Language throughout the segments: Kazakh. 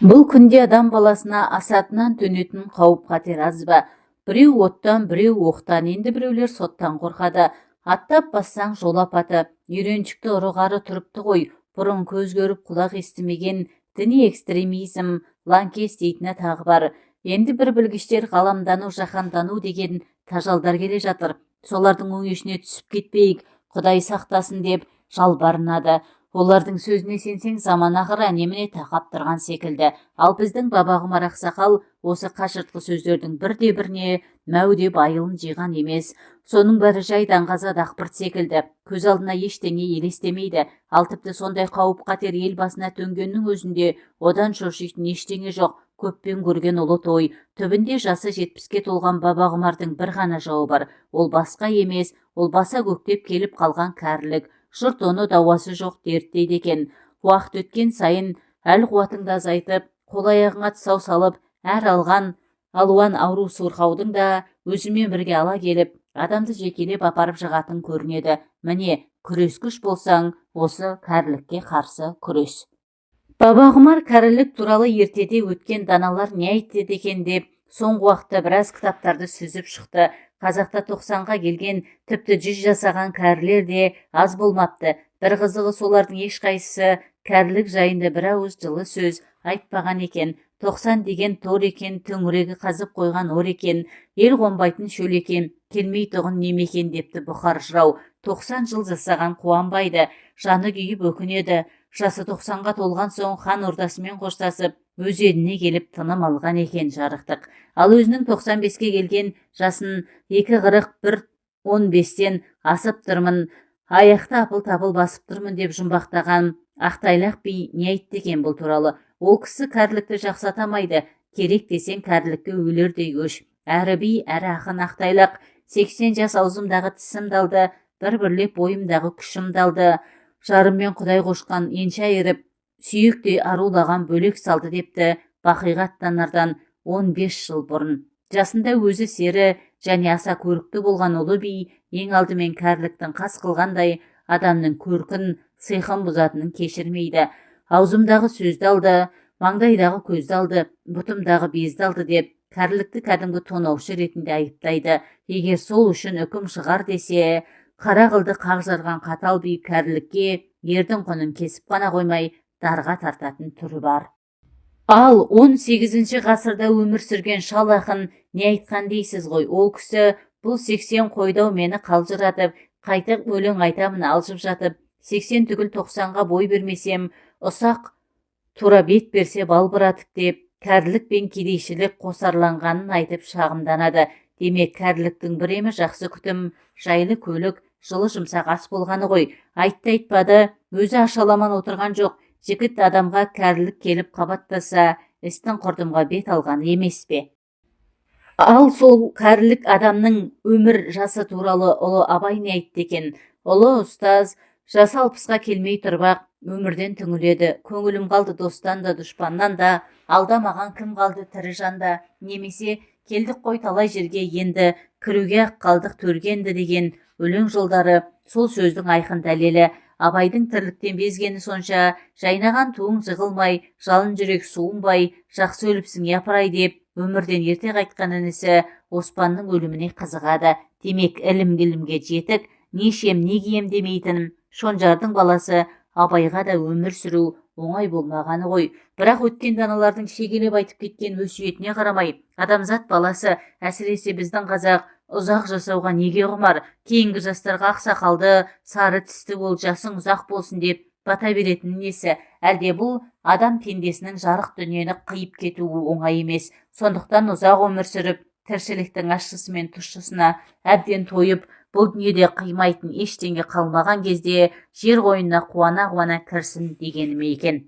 Бұл күнде адам баласына асатынан төнетін қауіп-қатер аз ба? Біреу оттан, біреу оқтан, енді біреулер соттан қорқады. Аттап бассаң, жол апаты, үйреншікті ұры-қары тұрыпты ғой. Бұрын көз көріп, құлақ естімеген діни экстремизм, лаңкес дейтіні тағы бар. Енді бір білгіштер ғаламдану, жаһандану деген тажалдар келе жатыр. Солардың өңешіне түсіп кетпейік, Құдай сақтасын деп жалбарынады. Олардың сөзіне сенсең, заман ақыры әне-міне тақап тұрған секілді. Ал біздің Бабағұмар ақсақал осы қашыртқы сөздердің бірде-біріне мәу деп айылын жиған емес. Соның бәрі жай даңғаза дақпырт секілді. Көз алдына ештеңе елестемейді. Ал тіпті сондай қауіп-қатер ел басына төнгеннің өзінде одан шошитын ештеңе жоқ. Көппен көрген ұлы той. Түбінде жасы 70-ке толған Бабағұмардың бір ғана жауы бар. Ол басқа емес, ол баса көктеп келіп қалған кәрілік. Жұрт оны дауасы жоқ дерт дейді екен. Уақыт өткен сайын әл-қуатыңды азайтып, қол-аяғыңа тұсау салып, әр алған алуан ауру сырқаудың да өзімен бірге ала келіп, адамды жекелеп апарып жығатын көрінеді. Міне, күрескіш болсаң, осы кәрілікке қарсы күрес. Бабағұмар кәрілік туралы ертеде өткен даналар не айтты екен деп соңғы уақытта біраз кітаптарды сүзіп шықты. Қазақта 90-ға келген, тіпті 100 жасаған кәрілер де аз болмапты. Бір қызығы, солардың ешқайсысы кәрілік жайында бір ауыз жылы сөз айтпаған екен. 90 деген тор екен, төңірегі қазып қойған ор екен, ел қонбайтын шөл екен, келмейтұғын неме екен депті Бұқар жырау. 90 жыл жасаған қуанбайды, жаны күйіп өкінеді. Жасы 90-ға толған соң хан ордасымен қоштасып, өз еліне келіп тыным алған екен жарықтық. Ал өзінің 95-ке келген жасын екі қырық бір он бестен асып тұрмын, аяқты апыл-тапыл басып тұрмын деп жұмбақтаған Ақтайлақ би не айтты екен бұл туралы? Ол кісі кәрілікті жақсы атамайды. Керек десең, кәрілікке өлердей өш. Әрі би, әрі ақын Ақтайлақ: 80 жас аузымдағы тісімді алды, бір-бірлеп бойымдағы күшімді алды, жарыммен құдай қошқан енші айырып, сүйектей арулаған бөлек салды депті бақиға аттанардан 15 жыл бұрын. Жасында өзі сері және аса көрікті болған ұлы би ең алдымен кәріліктің қас қылғандай адамның көркін, сиқын бұзатынын кешірмейді. Аузымдағы сөзді алды, маңдайдағы көзді алды, бұтымдағы безді алды деп кәрілікті кәдімгі тонаушы ретінде айыптайды. Егер сол үшін үкім шығар десе, қара қылды қақ жарған қатал би кәрілікке ердің құнын кесіп қана қоймай, дарға тартатын түрі бар. Ал 18-ші ғасырда өмір сүрген шал ақын не айтқан дейсіз ғой? Ол кісі: бұл 80 қойдау мені қалжыратып, қайтып өлең айтамын алжып жатып, 80 түгіл 90-ға бой бермесем, ұсақ тура бет берсе балбыратып деп кәрілік пен кедейшілік қосарланғанын айтып шағымданады. Демек, кәріліктің бір емі жақсы күтім, жайлы көлік, жылы жұмсақ ас болғаны ғой. Айтты, айтпады, өзі ашаламан отырған жоқ. Жігіт адамға кәрілік келіп қабаттаса, істің құрдымға бет алғаны емес пе? Ал сол кәрілік адамның өмір жасы туралы ұлы Абай не айтты екен? Ұлы ұстаз жасы 60-қа келмей тұрып-ақ өмірден түңіледі. Көңілім қалды достан да, дұшпаннан да, алдамаған кім қалды тірі жанда? Немесе келдік қой талай жерге енді, кіруге ақ қалдық төрге енді деген өлең жолдары сол сөздің айқын дәлелі. Абайдың тірліктен безгені сонша, жайнаған туың жығылмай, жалын жүрек суынбай, жақсы өліпсің, япырай деп өмірден ерте қайтқан інісі Оспанның өліміне қызығады. Демек, ілім ілімге жетік, не ішем, не кием демейтін Шонжардың баласы Абайға да өмір сүру оңай болмағаны ғой. Бірақ өткен даналардың шегелеп айтып кеткен өсиетіне қарамай, адамзат баласы, әсіресе біздің қазақ ұзақ жасауға неге құмар? Кейінгі жастарға ақсақалды, сары тісті бол, жасың ұзақ болсын деп бата беретіні несі? Әлде бұл адам пендесінің жарық дүниені қиып кетуі оңай емес, сондықтан ұзақ өмір сүріп, тіршіліктің ащысы мен тұщысына әбден тойып, бұл дүниеде қимайтын ештеңе қалмаған кезде жер қойнына қуана-қуана кірсін дегені ме екен?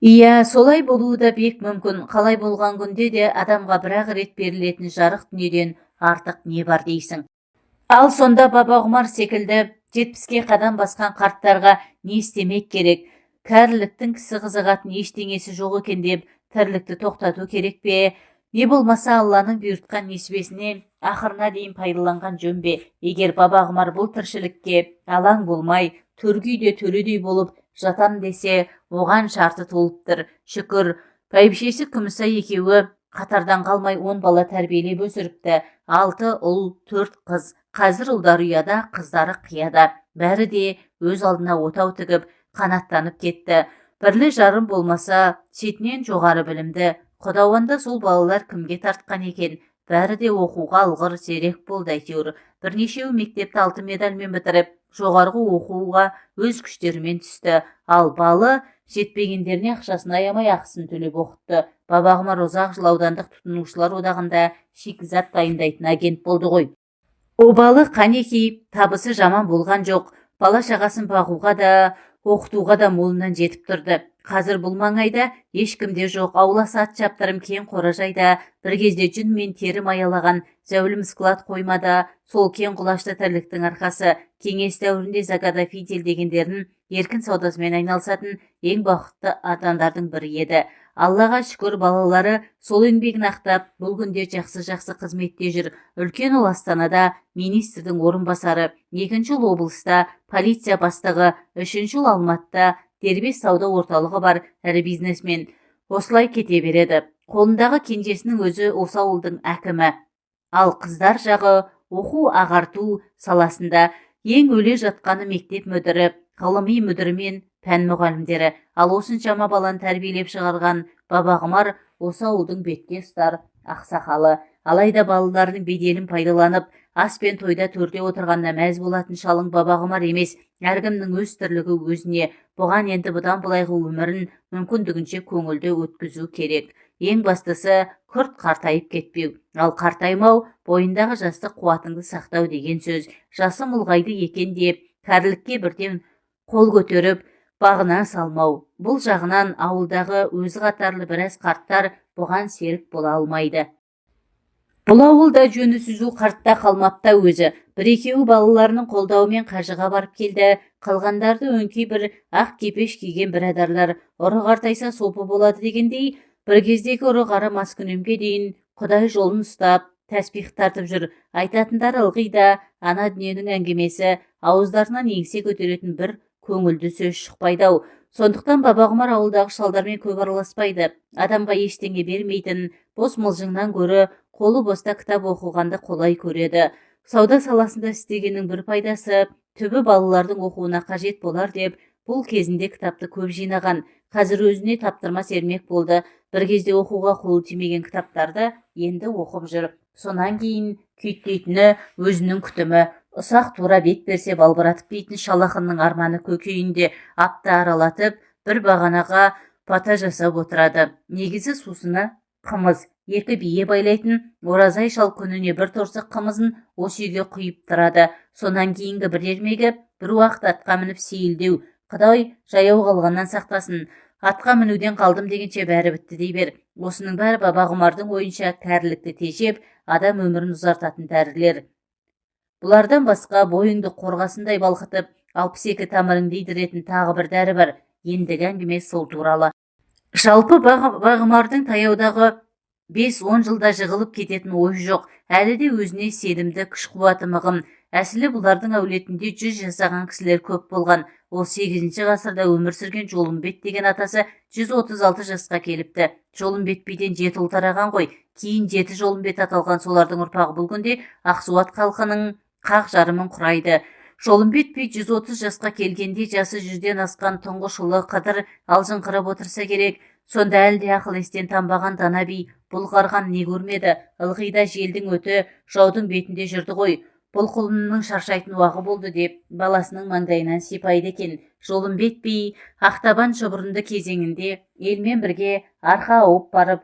Иә, солай болуы да бек мүмкін. Қалай болған күнде де адамға бір-ақ рет берілетін жарық дүниеден артық не бар дейсің? Ал сонда Бабағұмар секілді 70-ке қадам басқан қарттарға не істемек керек? Кәріліктің кісі қызығатын ештеңесі жоқ екен деп тірлікті тоқтату керек пе? Не болмаса Алланың бұйыртқан несібесіне ақырына дейін пайдаланған жөн бе? Егер Бабағұмар бұл тіршілікке алаң болмай, төргі үйде төредей болып жатам десе, оған шарты толып тұр. Шүкір, Бәйбішесі Күмісай екеуі қатардан қалмай 10 бала тәрбиелеп өсіріпті. 6 ұл, 4 қыз. Қазір ұлдары ұяда, қыздары қияда. Бәрі де өз алдына отау тігіп, қанаттанып кетті. Бірлі жарым болмаса, шетінен жоғары білімді. Құдауанда сол балалар кімге тартқан екен? Бәрі де оқуға алғыр, зерек болды әйтеуір. Бірнешеуі мектепті алтын медальмен бітіріп, жоғарғы оқуға өз күштерімен түсті. Ал балы жетпегендеріне ақшасын аямай ақысын төлеп оқытты. Бабағұмар ұзақ жыл аудандық тұтынушылар одағында шикізат дайындайтын агент болды ғой. Обалы қанеки, табысы жаман болған жоқ. Бала шағасын бағуға да, оқытуға да молынан жетіп тұрды. Қазір бұл маңайда ешкімде жоқ. Ауласы ат шаптырым кең қоражайда бір кезде жүн мен тері маялаған зәулім склад қоймада сол кең құлашты тірліктің арқасы. Кеңес дәуірінде заготовитель дегендерін еркін саудасымен айналысатын ең бақытты адамдардың бірі еді. Аллаға шүкір, балалары сол еңбегін ақтап, бұл күнде жақсы-жақсы қызметте жүр. Үлкен ұл Астанада министрдің орынбасары, екінші ұл облыста полиция бастығы, үшінші ұл Алматыда дербес сауда орталығы бар ірі бизнесмен. Осылай кете береді. Қолындағы кенжесінің өзі осы ауылдың әкімі. Ал қыздар жағы оқу ағарту саласында ең өле жатқаны мектеп мүдірі, ғылыми мүдірі мен пән мұғалімдері. Ал осыншама баланы тәрбиелеп шығарған Бабағұмар осы ауылдың бетке ұстар ақсақалы. Алайда балаларының беделін пайдаланып, ас пен тойда төрде отырғанына мәз болатын шалың Бабағұмар емес. Әркімнің өз тірлігі өзіне. Бұған енді бұдан былайғы өмірін мүмкіндігінше көңілді өткізу керек. Ең бастысы күрт қартайып кетпеу. Ал қартаймау бойындағы жастық қуатыңды сақтау деген сөз. Жасым ұлғайды екен деп кәрілікке бірден қол көтеріп бағына салмау. Бұл жағынан ауылдағы өзі қатарлы біраз қарттар бұған серік бола алмайды. Бұл ауылда жөні түзу қартта қалмапта өзі. Бір-екеуі балаларының қолдауымен қажыға барып келді. Қалғандарды өңкей бір ақ кепеш киген бірадарлар. Ұры қартайса сопы болады дегендей, бір кездегі ұры қара маскүнемге дейін Құдай жолын ұстап, тәспих тартып жүр. Айтатындары ылғи да ана дүниенің әңгімесі, ауыздарынан еңсе көтеретін бір көңілді сөз шықпайды-ау. Сондықтан Бабағұмар ауылдағы шалдармен көп араласпайды. Адамға ештеңе бермейтін бос мылжыңнан гөрі қолы боста кітап оқығанды қолай көреді. Сауда саласында істегеннің бір пайдасы түбі балалардың оқуына қажет болар деп бұл кезінде кітапты көп жинаған. Қазір өзіне таптырмас ермек болды. Бір кезде оқуға қолы тимеген кітаптарды енді оқып жүр. Сонан кейін күйттейтіні өзінің күтімі. Ұсақ тура бет берсе балбыратып дейтін шал ақынның арманы көкейінде. Апта аралатып, бір бағанаға бата жасап отырады. Негізі сусыны қымыз. Екі бие байлайтын Оразай шал күніне бір торсық қымызын осы үйге құйып тұрады. Сонан кейінгі бір ермегі бір уақыт атқа мініп сейілдеу. Құдай жаяу қалғаннан сақтасын. Атқа мінуден қалдым дегенше бәрі бітті дей бер. Осының бәрі Бабағұмардың ойынша кәрілікті тежеп, адам өмірін ұзартатын дәрілер. Бұлардан басқа бойыңды қорғасындай балқытып, 62 тамырыңды идіретін тағы бір дәрі бар. Ендігі әңгіме сол туралы. Жалпы Бабағұмардың таяудағы 5-10 жылда жығылып кететін ойы жоқ. Әлі де өзіне сенімді, күш қуаты мығым. Әсілі бұлардың әулетінде 100 жасаған кісілер көп болған. Ол 8 ғасырда өмір сүрген Жолымбет деген атасы 136 жасқа келіпті. Жолымбет биден 7 ұл тараған ғой. Кейін 7 Жолымбет аталған солардың ұрпағы бұл күнде Ақсуат халқының қақ жарымын құрайды. Жолымбет би 130 жасқа келгенде жасы 100-ден асқан тұңғыш ұлы Қыдыр алжыңқырап отырса керек. Сонда әлі де ақыл естен танбаған дана би бұл қарған не көрмеді, ылғи да желдің өті жаудың бетінде жүрді ғой. Бұл құлынның шаршайтын уағы болды деп баласының маңдайынан сипайды екен. Жолымбет би Ақтабан шұбырынды кезеңінде елмен бірге арқа ауып барып,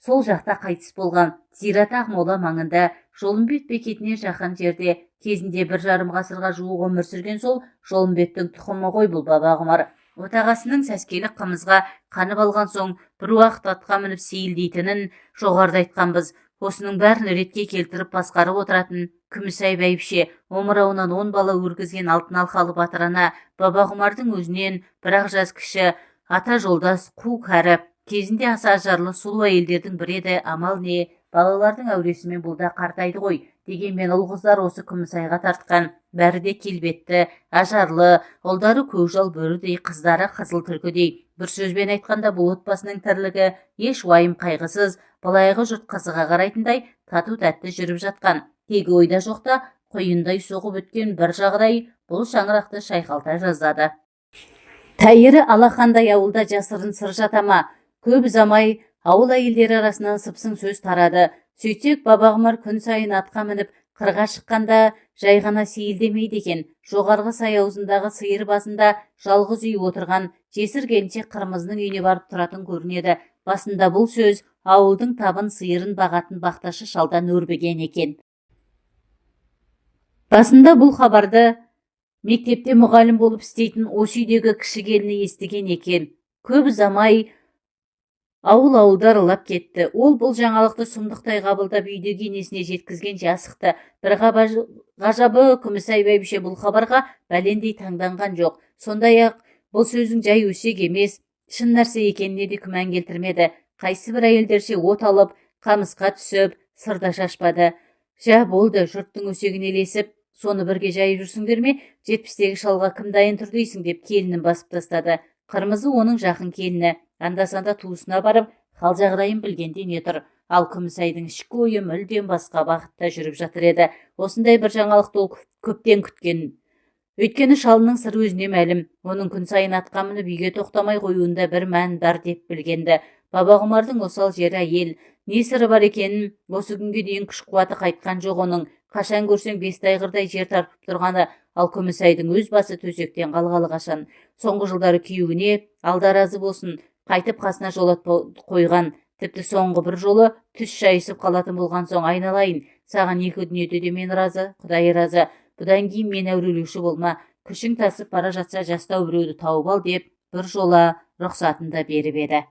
сол жақта қайтыс болған. Зираты Ақмола маңында Жолымбет бекетіне жақын жерде. Кезінде 1,5 ғасырға жуық өмір сүрген сол Жолымбеттің тұқымы ғой бұл Бабағұмар. Отағасының сәскелік қымызға қанып алған соң бір уақыт атқа мініп сейілдейтінін жоғарыда айтқанбыз. Осының бәрін ретке келтіріп басқарып отыратын Күмісай бәйбіше, омырауынан 10 бала өргізген алтын алқалы батыр ана, Бабағұмардың өзінен бір-ақ жас кіші ата жолдас қу кәрі, кезінде аса ажарлы сұлу әйелдердің бірі еді. Амал не, балалардың әуресімен бұл да қартайды ғой. Дегенмен ұл қыздар осы Күмісайға тартқан. Бәрі де келбетті, ажарлы, ұлдары көкжал бөрідей, қыздары қызыл түлкідей. Бір сөзбен айтқанда, бұл отбасының тірлігі еш уайым-қайғысыз, былайғы жұрт қызыға қарайтындай тату-тәтті жүріп жатқан. Тек ойда жоқта құйындай соғып өткен бір жағдай бұл шаңырақты шайқалта жаздады. Тәйірі алақандай ауылда жасырын сыр жата ма? Көп ұзамай ауыл әйелдері арасынан сыпсың сөз тарады. Сөйтсек, Бабағұмар күн сайын атқа мініп қырға шыққанда жай ғана сейілдемейді екен. Жоғарғы сай аузындағы сиыр басында жалғыз үй отырған жесір келіншек Қырмызының үйіне барып тұратын көрінеді. Басында бұл сөз ауылдың табын сиырын бағатын бақташы шалдан өрбіген екен. Басында бұл хабарды мектепте мұғалім болып істейтін осы үйдегі кіші келіні естіген екен. Көп ұзамай ауыл-ауылды аралап кетті. Ол бұл жаңалықты сұмдықтай қабылдап, үйдегі енесіне жеткізгенше асықты. Бір ғажабы, Күмісай бәйбіше бұл хабарға бәлендей таңданған жоқ. Сондай-ақ бұл сөздің жай өсек емес, шын нәрсе екеніне де күмән келтірмеді. Қайсы бір әйелдерше от алып, қамысқа түсіп, сыр да шашпады. Жә, болды, жұрттың өсегіне ілесіп, соны бірге жайып жүрсіңдер ме? 70-тегі шалға кім дайын тұр дейсің, деп келінін басып тастады. Қырмызы оның жақын келіні. Анда-санда туысына барып, хал жағдайын білгенде не тұр. Ал Күмісайдың ішкі ойы мүлдем басқа бағытта жүріп жатыр еді. Осындай бір жаңалықты ол көптен күткен. Өйткені шалының сыры өзіне мәлім. Оның күн сайын атқа мініп үйге тоқтамай қоюында бір мән бар деп білгенді. Бабағұмардың осал жері әйел. Не сыры бар екенін осы күнге дейін күш-қуаты қайтқан жоқ оның. Қашан көрсең бес тайғырдай жер тарпып тұрғаны, ал Күмісайдың өз басы төсектен қалғалы қашан. Соңғы жылдары күйеуіне алда разы болсын, қайтып қасына жолатпай қойған. Тіпті соңғы бір жолы түс шайысып қалатын болған соң, айналайын, саған екі дүниеде де мен разы, Құдай разы. Бұдан кейін мен әурелеуші болма, күшің тасып бара жатса жастау біреуді тауып ал деп бір жола рұқсатын да беріп еді.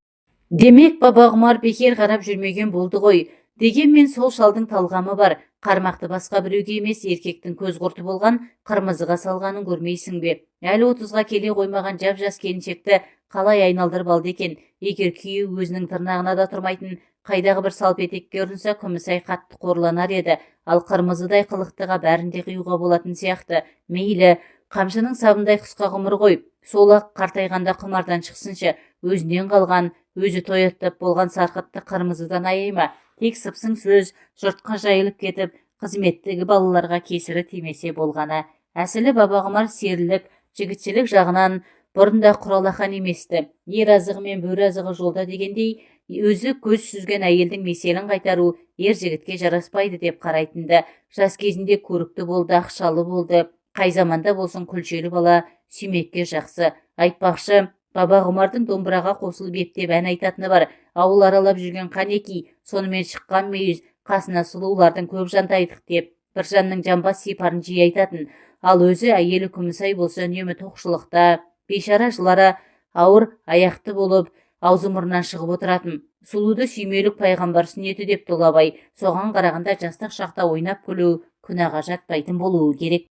Демек, Бабағұмар бекер қарап жүрмеген болды ғой. Дегенмен сол шалдың талғамы бар. Қармақты басқа біреуге емес, еркектің көз құрты болған Қырмызыға салғанын көрмейсің бе? Әлі 30-ға келе қоймаған жап-жас келіншекті қалай айналдырып алды екен? Егер күйеуі өзінің тырнағына да тұрмайтын қайдағы бір салпетекке ұрынса, Күмісай қатты қорланар еді. Ал Қырмызыдай қылықтыға бәрін де қиюға болатын сияқты. Мейлі, қамшының сабындай қысқа ғұмыр ғой. Сол-ақ қартайғанда құмардан шықсыншы. Өзінен қалған, өзі тояттап болған сарқытты Қырмызыдан аяй ма? Тек сыпсың сөз жұртқа жайылып кетіп, қызметтегі балаларға кесірі тимесе болғаны. Әсілі Бабағұмар серілік, жігітшілік жағынан бұрын да құралақан емес-ті. Ер азығы мен бөрі азығы жолда дегендей, өзі көз сүзген әйелдің меселін қайтару ер жігітке жараспайды деп қарайтынды. Жас кезінде көрікті болды, ақшалы болды. Қай заманда болсын күлшелі бала сүймекке жақсы. Айтпақшы, Бабағұмардың домбыраға қосылып ептеп ән айтатыны бар. Ауыл аралап жүрген қанеки, сонымен шыққан мүйіз, қасына сұлулардың көп жантайдық деп Біржанның жамбас сипарын жиі айтатын. Ал өзі әйелі Күмісай болса үнемі тоқшылықта, бейшара жылары ауыр аяқты болып, аузы мұрнынан шығып отыратын. Сұлуды сүймелік пайғамбар сүннеті деп Толабай. Соған қарағанда жастық шақта ойнап күлу күнәға жатпайтын болуы керек.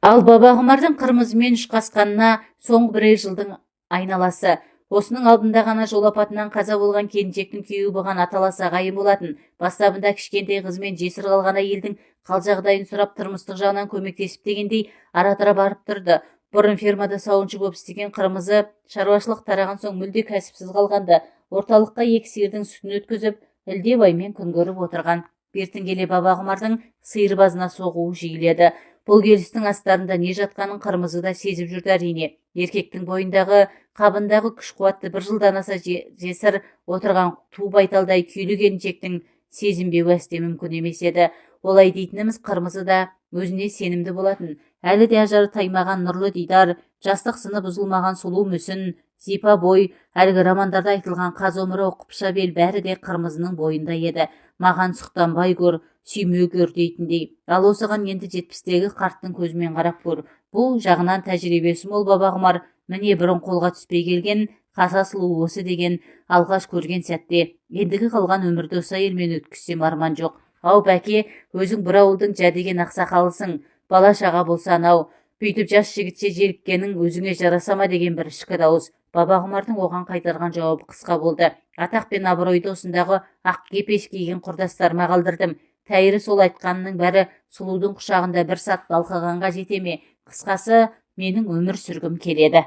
Ал Бабағұмардың Қырмызымен ұшқасқанына соңғы бірер жылдың айналасы. Осының алдында ғана жол апатынан қаза болған келіншектің күйеуі бұған аталас ағайын болатын. Бастабында кішкентай қызымен жесір қалған әйелдің хал жағдайын сұрап, тұрмыстық жағынан көмектесіп дегендей ара-тұра барып тұрды. Бұрын фермада сауыншы болып істеген Қырмызы шаруашылық тараған соң мүлде кәсіпсіз қалғанды. Орталыққа екі сиырдың сүтін өткізіп, ілдебаймен күн көріп отырған. Бертін келе Бабағұмардың сиыр базына соғуы жиіледі. Бұл келістің астарында не жатқанын Қырмызы да сезіп жүрді әрине. Еркектің бойындағы, қабындағы күш-қуатты бір жылдан аса жесір отырған ту байталдай күйлі келіншектің сезінбеуі әсте мүмкін емес еді. Олай дейтініміз, Қырмызы да өзіне сенімді болатын. Әлі де ажары таймаған нұрлы дидар, жастық сыны бұзылмаған сұлу мүсін, зипа бой, әлгі романдарда айтылған қаз омырау, қыпша бел бәрі де Қырмызының бойында еді. Маған сұқтанбай көр, сүймей көр дейтіндей. Ал осыған енді 70-тегі қарттың көзімен қарап көр. Бұл жағынан тәжірибесі мол Бабағұмар міне бұрын қолға түспей келген қаса сұлу осы деген алғаш көрген сәтте ендігі қалған өмірді осы әйелмен өткізсем арман жоқ. Ау, бәке, өзің бір ауылдың жә деген ақсақалысың, бала-шаға болса анау, бүйтіп жас жігітше желіккенің өзіңе жараса ма деген бір ішкі дауыс. Бабағұмардың оған қайтарған жауабы қысқа болды. Атақ пен абыройды осындағы ақ кепеш киген құрдастарыма қалдырдым. Тәйірі сол айтқанының бәрі сұлудың құшағында бір сәт балқығанға жете ме? Қысқасы, менің өмір сүргім келеді.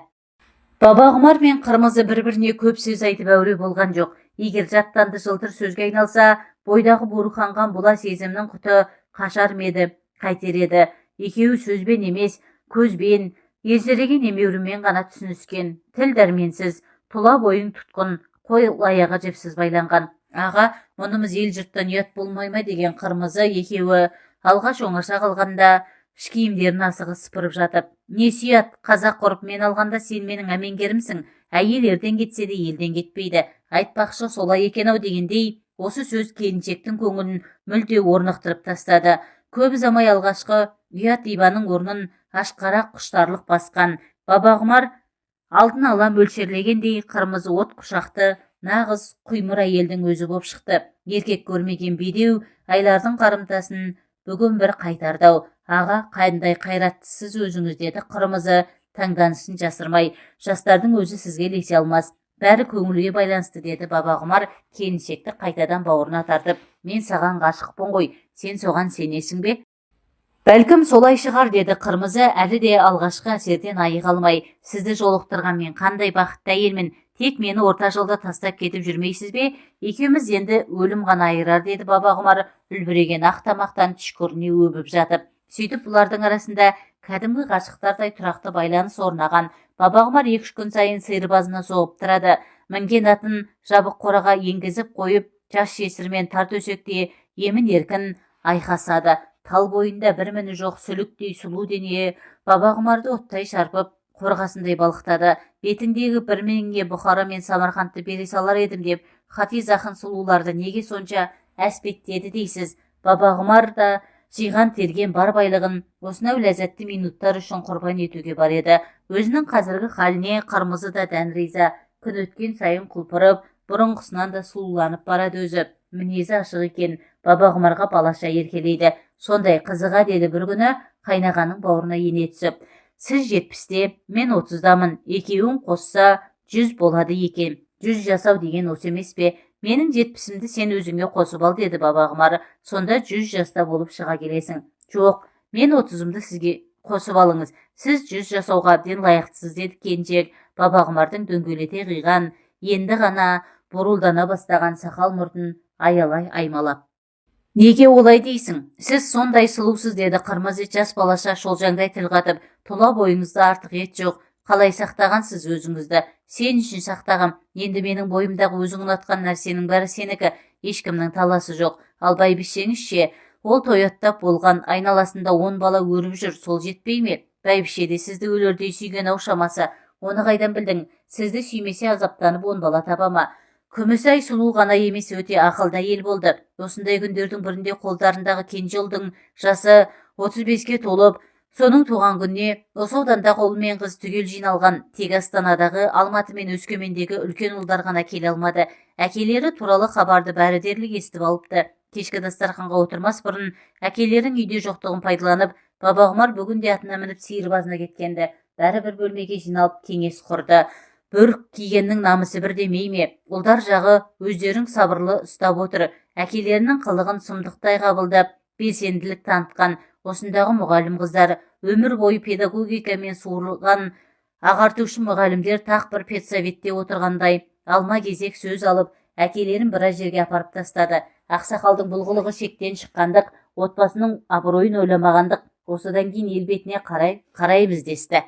Бабағұмар мен Қырмызы бір-біріне көп сөз айтып әуре болған жоқ. Егер жаттанды жылтыр сөзге айналса, бойдағы буырқанған бұла сезімнің құты қашар ма еді, қайтер еді. Екеуі сөзбен емес, көзбен, елжіреген емеурінмен ғана түсініскен. Тіл дәрменсіз, тұла бойың тұтқын, қол-аяғы жіпсіз байланған. Аға, мұнымыз ел-жұрттан ұят болмай ма деген Қырмызы екеуі алғаш оңаша қалғанда іш киімдерін асығыс сыпырып жатып. Несі ұят, қазақ ғұрпымен алғанда сен менің әмеңгерімсің. Әйел ерден кетсе де елден кетпейді. Айтпақшы, солай екен-ау дегендей, осы сөз келіншектің көңілін мүлде орнықтырып тастады. Көп ұзамай алғашқы ұят ибаның орнын ашқарақ құштарлық басқан. Бабағұмар алдын ала мөлшерлегендей, Қырмызы от құшақты нағыз құймыр әйелдің өзі боп шықты. Еркек көрмеген бедеу айлардың қарымтасын бүгін бір қайтарды-ау. Аға, қандай қайраттысыз өзіңіз, деді Қырмызы таңданысын жасырмай. Жастардың өзі сізге ілесе алмас. Бәрі көңілге байланысты, деді Бабағұмар келіншекті қайтадан бауырына тартып. Мен саған ғашықпын ғой, сен соған сенесің бе? Бәлкім, солай шығар, деді Қырмызы әлі де алғашқы әсерден айыға алмай. Сізді жолықтырған мен қандай бақытты әйелмін. Тек мені орта жолда тастап кетіп жүрмейсіз бе? Екеуміз енді өлім ғана айырар, деді Бабағұмар үлбіреген ақ тамақтан түшкіріне өбіп жатып. Сөйтіп бұлардың арасында кәдімгі ғашықтардай тұрақты байланыс орнаған. Бабағұмар 2-3 күн сайын сиырбазына соғып тұрады. Мінген атын жабық қораға енгізіп қойып, жас жесірмен тар төсекте емін-еркін айқасады. Тал бойында бір міні жоқ сүліктей сұлу дене Бабағұмарды оттай шарпып, қорғасындай балқытады. Бетіңдегі бір міңіңе Бұхара мен Самарқандты бере салар едім деп Хафиз ақын сұлуларды неге сонша әспеттеді дейсіз. Бабағұмар да жиған терген бар байлығын осынау ләззатты минуттар үшін құрбан етуге бар еді. Өзінің қазіргі халіне Қырмызы да дән риза. Күн өткен сайын құлпырып, бұрынғысынан да сұлуланып барады өзі. Мінезі ашық екен, Бабағұмарға балаша еркелейді. Сондай қызыға, деді бір күні қайнағаның бауырына ене түсіп. Сіз 70-те, мен 30-дамын. Екеуін қосса 100 болады екен. 100 жасау деген осы емес пе? Менің 70-імді сен өзіңе қосып ал, деді Бабағұмар. Сонда 100 жаста болып шыға келесің. Жоқ, мен 30-ымды сізге қосып алыңыз. Сіз 100 жасауға әбден лайықтысыз, деді келіншек Бабағұмардың дөңгелете қиған, енді ғана бурылдана бастаған сақал мұртын аялай аймалап. Неге олай дейсің? Сіз сондай сұлусыз, деді Қырмызы жас балаша шолжаңдай тіл қатып. Тұла бойыңызда артық ет жоқ. Қалай сақтағансыз өзіңізді? Сен үшін сақтағам. Енді менің бойымдағы өзің ұнатқан нәрсенің бәрі сенікі. Ешкімнің таласы жоқ. Ал бәйбішеңіз ше? Ол тойаттап болған, айналасында 10 бала өріп жүр, сол жетпей ме? Бәйбіше де сізді өлердей сүйген ау шамасы. Оны қайдан білдің? Сізді сүймесе, азаптанып 10 бала таба ма? Күмісай сұлу ғана емес, өте ақылды әйел болды. Осындай күндердің бірінде қолдарындағы кенже ұлдың жасы 35-ке толып, соның туған күніне осы аудандағы ұл мен қыз түгел жиналған. Тек Астанадағы, Алматы мен Өскемендегі үлкен ұлдар ғана келе алмады. Әкелері туралы хабарды бәрі дерлік естіп алыпты. Кешкі дастарханға отырмас бұрын әкелерінің үйде жоқтығын пайдаланып, Бабағұмар бүгін де атына мініп сиырбазына кеткенді. Бәрі бір бөлмеге жиналып кеңес құрды. Бөрік кигеннің намысы бір демей ме? Ұлдар жағы өздерін сабырлы ұстап отыр. Әкелерінің қылығын сұмдықтай қабылдап, белсенділік танытқан осындағы мұғалім қыздар, өмір бойы педагогикамен суырылған ағартушы мұғалімдер тақ бір педсоветте отырғандай алма кезек сөз алып, әкелерін біраз жерге апарып тастады. Ақсақалдың бұл қылығы шектен шыққандық, отбасының абыройын ойламағандық. Осыдан кейін ел бетіне қарай қараймыз десті.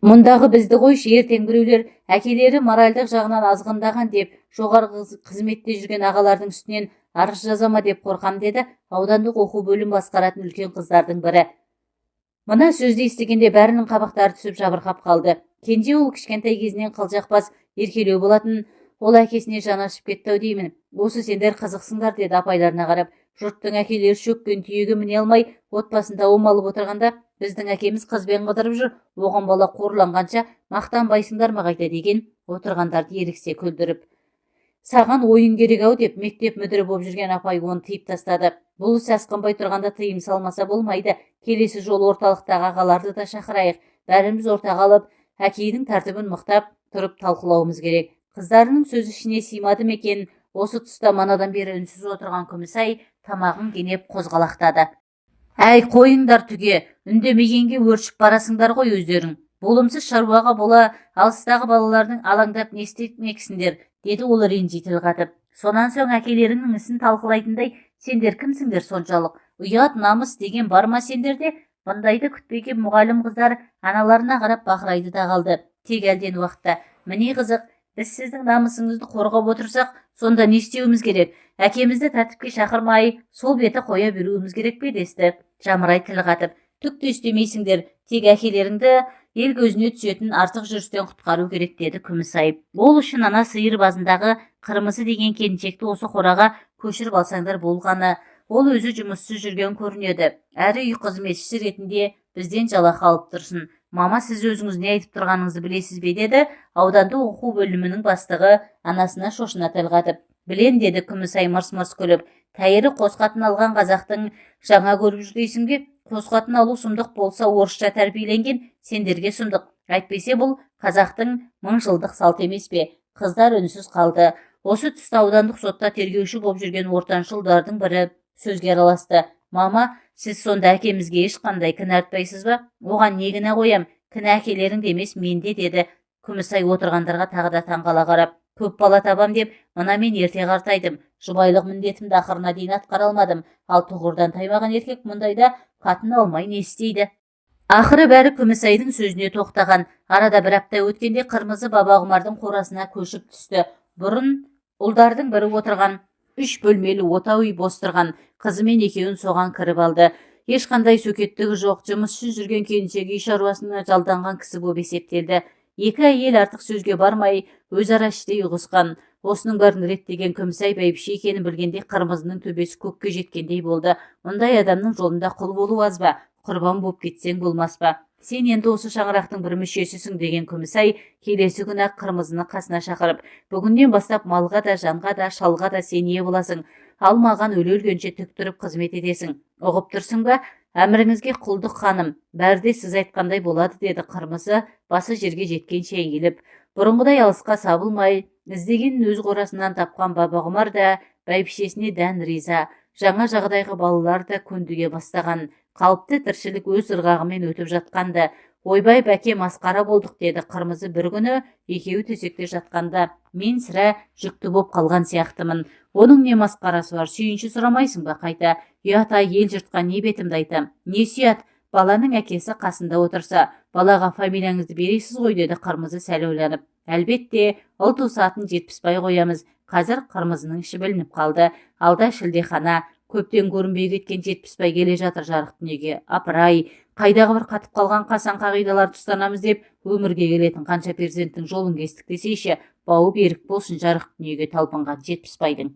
Мұндағы бізді қойшы, ертең біреулер әкелері моральдық жағынан азғындаған деп жоғарғы қызметте жүрген ағалардың үстінен арыз жаза ма деп қорқам, деді аудандық оқу бөлім басқаратын үлкен қыздардың бірі. Мына сөзді естігенде бәрінің қабақтары түсіп жабырқап қалды. Кенже ұл кішкентай кезінен қылжақбас, еркелеу болатын. Ол әкесіне жаны ашып кетті ау деймін. Осы сендер қызықсыңдар, деді апайларына қарап. Жұрттың әкелері шөккен түйеге міне алмай отбасында омалып отырғанда, біздің әкеміз қызбен қыдырып жүр. Оған бала қорланғанша мақтанбайсыңдар ма қайта, деген отырғандарды еріксе күлдіріп. Саған ойын керек ау, деп мектеп мүдірі боп жүрген апай оны тыйып тастады. Бұл іс асқынбай тұрғанда тыйым салмаса болмайды. Келесі жолы орталықтағы ағаларды да шақырайық. Бәріміз ортаға алып, әкейдің тәртібін мықтап тұрып талқылауымыз керек. Қыздарының сөзі ішіне сыймады ма екен, осы тұста манадан бері үнсіз отырған Күмісай тамағын кенеп қозғалақтады. Әй, қойыңдар түге, үндемегенге өршіп барасыңдар ғой өздерің. Болымсыз шаруаға бола алыстағы балалардың алаңдап не істемексіңдер, деді ол ренжи тіл қатып. Сонан соң әкелеріңнің ісін талқылайтындай сендер кімсіңдер соншалық? Ұят, намыс деген бар ма сендерде? Бұндайды күтпеген мұғалім қыздар аналарына қарап бақырайды да қалды. Тек әлден уақытта: «Міне қызық, біз сіздің намысыңызды қорғап отырсақ, сонда не істеуіміз керек? Әкемізді тәртіпке шақырмай, сол беті қоя беруіміз керек пе?» – десті жамырай тіл қатып. «Түк те істемейсіңдер, тек әкелеріңді ел көзіне түсетін артық жүрістен құтқару керек», – деді Күмісай. «Ол үшін ана сиыр базындағы Қырмызы деген келіншекті осы қораға көшіріп алсаңдар болғаны. Ол өзі жұмыссыз жүрген көрінеді, әрі үй қызметшісі ретінде бізден жалақы алып тұрсын». «Мама, сіз өзіңіз не айтып тұрғаныңызды білесіз бе?» – деді аудандық оқу бөлімінің бастығы анасына шошына тіл қатып. «Білем», – деді Күмісай мырс-мырс күліп. «Тәйірі қос қатын алған қазақтың жаңа көріп жүр дейсің бе? Қос қатын алу сұмдық болса, орысша тәрбиеленген сендерге сұмдық. Әйтпесе бұл қазақтың мың жылдық салты емес пе?» Қыздар үнсіз қалды. Осы тұста аудандық сотта тергеуші боп жүрген ортаншы ұлдардың бірі сөзге араласты: «Мама, сіз сонда әкемізге ешқандай кінә артпайсыз ба?» «Оған не кінә қоям? Кінә әкелеріңде емес, менде», – деді Күмісай отырғандарға тағы да таңқала қарап. «Көп бала табам деп мына мен ерте қартайдым. Жұбайлық міндетімді ақырына дейін атқара алмадым. Ал тұғырдан таймаған еркек мұндайда қатын алмай не істейді?» Ақыры бәрі Күмісайдың сөзіне тоқтаған. Арада бір апта өткенде Қырмызы Бабағұмардың қорасына көшіп түсті. Бұрын ұлдардың бірі отырған үш бөлмелі отау үй бос тұрған. Қызымен екеуін соған кіріп алды. Ешқандай сөкеттігі жоқ, жұмыссыз жүрген келіншек үй шаруасына жалданған кісі боп есептелді. Екі әйел артық сөзге бармай, өзара іштей ұғысқан. Осының бәрін реттеген Күмісай бәйбіше екенін білгенде Қырмызының төбесі көкке жеткендей болды. Мұндай адамның жолында құл болу аз ба, құрбан боп кетсең болмас па? «Сен енді осы шаңырақтың бір мүшесісің», – деген Күмісай келесі күні ақ Қырмызыны қасына шақырып: «Бүгіннен бастап малға да, жанға да, шалға да сен ие боласың. Ал маған өле-өлгенше тік тұрып қызмет етесің. Ұғып тұрсың ба?» «Әміріңізге құлдық, ханым, бәрі де сіз айтқандай болады», – деді Қырмызы басы жерге жеткенше иіліп. Бұрынғыдай алысқа сабылмай, іздегенін өз қорасынан тапқан Бабағұмар да бәйбішесіне дән риза. Жаңа жағдайға балалар да көндіге бастаған. Қалыпты тіршілік өз ырғағымен өтіп жатқанды. «Ойбай, бәке, масқара болдық», – деді Қырмызы бір күні екеуі төсекте жатқанда. «Мен сірә жүкті боп қалған сияқтымын». «Оның не масқарасы бар, сүйінші сұрамайсың ба қайта? Ұят ай, ел жұртқа не бетімді айтам?» «Несі ұят, баланың әкесі қасында отырса? Балаға фамилияңызды бересіз ғой», – деді Қырмызы сәл ойланып. «Әлбетте, ұл туса, атын Жетпісбай қоямыз». Қазір Қырмызының іші білініп қалды. Алда шілдехана. Көптен көрінбей кеткен Жетпісбай келе жатыр жарық дүниеге. Апырай, қайдағы бір қатып қалған қасаң қағидаларды ұстанамыз деп өмірге келетін қанша перзенттің жолын кестік десейші. Бауы берік болсын жарық дүниеге талпынған Жетпісбайдың.